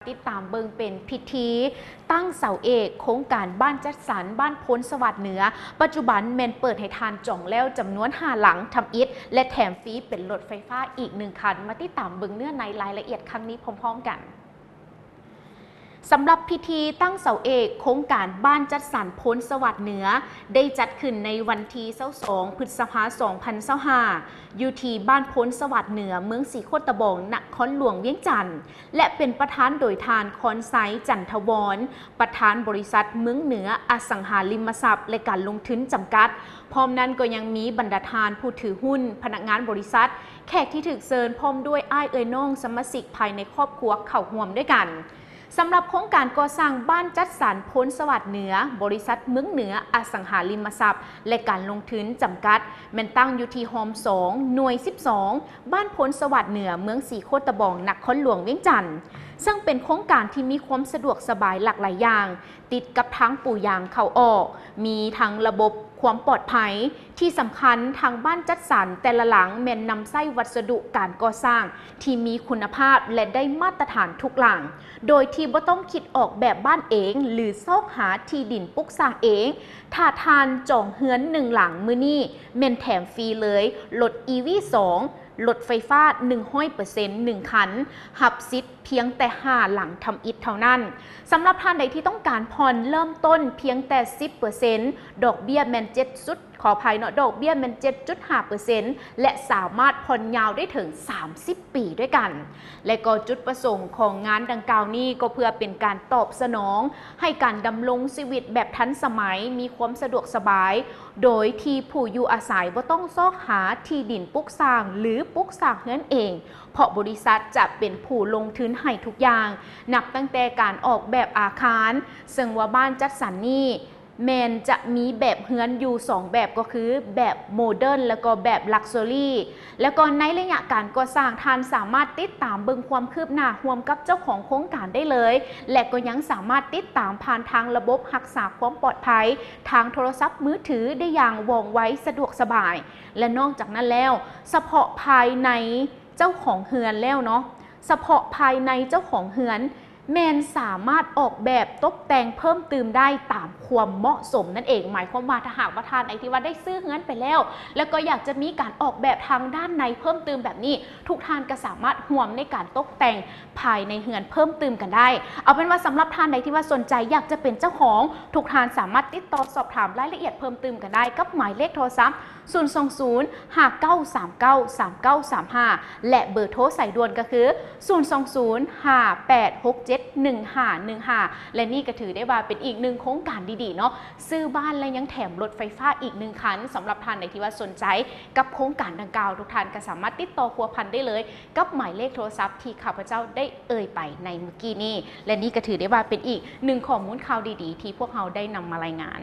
ຕິດຕາມເບິ່ງເປັນພິທີຕັ້ງເສົາເອກໂຄງການບ້ານຈັດສັນບ້ານໂພນສະຫວັດເໜືອ, ປັດຈຸບັນແມ່ນເປີດໃຫ້ທ່ານຈອງແລ້ວຈຳນວນຫ້າຫຼັງທຳອິດ ແລະ ແຖມຟຣີເປັນລົດໄຟຟ້າອີກໜຶ່ງຄັນ. ມາຕິດຕາມເບິ່ງເນື້ອໃນລາຍລະອຽດຄັ້ງນີ້ພ້ອມໆກັນ. ສຳລັບພິທີຕັ້ງເສົາເອກໂຄງການບ້ານຈັດສັນໂພນສະຫວັດເໜືອ ໄດ້ຈັດຂຶ້ນໃນວັນທີຊາວສອງ ພຶດສະພາ ສອງພັນຊາວຫ້າ ຢູ່ທີ່ບ້ານໂພນສະຫວັດເໜືອ ເມືອງສີໂຄດຕະບອງ ນະຄອນຫຼວງວຽງຈັນ ແລະ ເປັນປະທານໂດຍທ່ານ ຄອນໄຊ ຈັນທະວອນ ປະທານບໍລິສັດເມືອງເໜືອອະສັງຫາລິມະຊັບ ແລະ ການລົງທຶນຈຳກັດ. ພ້ອມນັ້ນກໍຍັງມີບັນດາທ່ານຜູ້ຖືຫຸ້ນ, ພະນັກງານບໍລິສັດ, ແຂກທີ່ຖືກເຊີນ ພ້ອມດ້ວຍອ້າຍເອື້ອຍນ້ອງສະມາຊິກພາຍໃນຄອບຄົວເຂົ້າຮ່ວມດ້ວຍກັນ. ສຳລັບໂຄງການກໍ່ສ້າງບ້ານຈັດສັນໂພນສະຫວັດເໜືອ, ບໍລິສັດເມືອງເໜືອອະສັງຫາລິມະຊັບ ແລະ ການລົງທຶນຈຳກັດ ແມ່ນຕັ້ງຢູ່ທີ່ຮ່ອມສອງ ໜ່ວຍສິບສອງ ບ້ານໂພນສະຫວັດເໜືອ ເມືອງສີໂຄດຕະບອງ ນະຄອນຫຼວງວຽງຈັນ, ເຊິ່ງເປັນໂຄງການທີ່ມີຄວາມສະດວກສະບາຍຫຼາກຫຼາຍຢ່າງ, ຕິດກັບທາງປູຢາງເຂົ້າອອກ, ມີທັງລະບົບຄວາມປອດໄພ. ທີ່ສຳຄັນ, ທາງບ້ານຈັດສັນແຕ່ລະຫຼັງແມ່ນນຳໃຊ້ວັດສະດຸການກໍ່ສ້າງທີ່ມີຄຸນນະພາບ ແລະ ໄດ້ມາດຕະຖານທຸກຫຼັງ, ໂດຍທີ່ບໍ່ຕ້ອງຄິດອອກແບບບ້ານເອງ ຫຼື ຊອກຫາທີ່ດິນປຸກສ້າງເອງ. ຖ້າທ່ານຈອງເຮືອນໜຶ່ງຫຼັງມື້ນີ້ ແມ່ນແຖມຟຣີເລີຍ ລົດ ອີ ວີ ສອງ, ລົດໄຟຟ້າ ໜຶ່ງຮ້ອຍເປີເຊັນ ໜຶ່ງຄັນ, ຮັບສິດພຽງແຕ່ຫ້າຫຼັງທຳອິດເທົ່ານັ້ນ. ສຳລັບທ່ານໃດທີ່ຕ້ອງການຜ່ອນເລີ່ມຕົ້ນພຽງແຕ່ສິບເປີເຊັນ, ດອກເບ້ຍແມ່ນເຈັດຈຸດ ຂໍອະໄພເນາະ, ດອກເບ້ຍແມ່ນ ເຈັດຈຸດຫ້າເປີເຊັນ ແລະ ສາມາດຜ່ອນຍາວໄດ້ເຖິງສາມສິບປີດ້ວຍກັນ. ແລະ ກໍຈຸດປະສົງຂອງງານດັ່ງກ່າວນີ້ ກໍເພື່ອເປັນການຕອບສະໜອງໃຫ້ການດຳລົງຊີວິດແບບທັນສະໄໝ, ມີຄວາມສະດວກສະບາຍ, ໂດຍທີ່ຜູ້ຢູ່ອາໄສບໍ່ຕ້ອງຊອກຫາທີ່ດິນປຸກສ້າງ ຫຼື ປຸກສ້າງເຮືອນເອງ, ເພາະບໍລິສັດຈະເປັນຜູ້ລົງທຶນໃຫ້ທຸກຢ່າງ, ນັບຕັ້ງແຕ່ການອອກແບບອາຄານ, ເຊິ່ງວ່າບ້ານຈັດສັນນີ້ ແມ່ນຈະມີແບບເຮືອນຢູ່ສອງແບບ ກໍຄືແບບໂມເດີນ ແລ້ວກໍແບບລັກຊັວຣີ. ແລ້ວກໍໃນໄລຍະການກໍ່ສ້າງ, ທ່ານສາມາດຕິດຕາມເບິ່ງຄວາມຄືບໜ້າຮ່ວມກັບເຈົ້າຂອງໂຄງການໄດ້ເລີຍ ແລະ ກໍຍັງສາມາດຕິດຕາມຜ່ານທາງລະບົບຮັກສາຄວາມປອດໄພທາງໂທລະສັບມືຖືໄດ້ຢ່າງວ່ອງໄວ, ສະດວກສະບາຍ. ແລະ ນອກຈາກນັ້ນແລ້ວ, ສະເພາະພາຍໃນເຈົ້າຂອງເຮືອນແລ້ວເນາະ, ສະເພາະພາຍໃນເຈົ້າຂອງເຮືອນ ແມ່ນສາມາດອອກແບບຕົບແຕ່ງເພີ່ມຕື່ມໄດ້ຕາມຄວາມເໝາະສົມນັ້ນເອງ. ໝາຍຄວາມວ່າ ຖ້າຫາກວ່າທ່ານໃດທີ່ວ່າໄດ້ຊື້ເຮືອນໄປແລ້ວ ແລ້ວກໍຢາກຈະມີການອອກແບບທາງດ້ານໃນເພີ່ມຕື່ມແບບນີ້, ທຸກທ່ານກໍສາມາດຮ່ວມໃນການຕົບແຕ່ງພາຍໃນເຮືອນເພີ່ມຕື່ມກັນໄດ້. ເອົາເປັນວ່າ ສຳລັບທ່ານໃດທີ່ວ່າສົນໃຈຢາກຈະເປັນເຈົ້າຂອງ, ທຸກທ່ານສາມາດຕິດຕໍ່ສອບຖາມລາຍລະອຽດເພີ່ມຕື່ມກັນໄດ້ກັບໝາຍເລກໂທລະສັບ ສູນສອງສູນ ຫ້າເກົ້າສາມເກົ້າ ສາມເກົ້າສາມຫ້າ ແລະ ເບີໂທສາຍດ່ວນກໍຄື ສູນສອງສູນ ຫ້າແປດຫົກເຈັດ ໜຶ່ງຫ້າໜຶ່ງຫ້າ. ແລະ ນີ້ກໍຖືໄດ້ວ່າເປັນອີກໜຶ່ງໂຄງການດີໆເນາະ, ຊື້ບ້ານ ແລະ ຍັງແຖມລົດໄຟຟ້າອີກໜຶ່ງຄັນ. ສຳລັບທ່ານໃດທີ່ວ່າສົນໃຈກັບໂຄງການດັ່ງກ່າວ, ທຸກທ່ານກໍສາມາດຕິດຕໍ່ພົວພັນໄດ້ເລີຍກັບໝາຍເລກໂທລະສັບທີ່ຂ້າພະເຈົ້າໄດ້ເອີ່ຍໄປໃນມື້ກີ້ນີ້. ແລະ ນີ້ກໍຖືໄດ້ວ່າເປັນອີກໜຶ່ງຂໍ້ມູນຂ່າວດີໆທີ່ພວກເຮົາໄດ້ນຳມາລາຍງານ.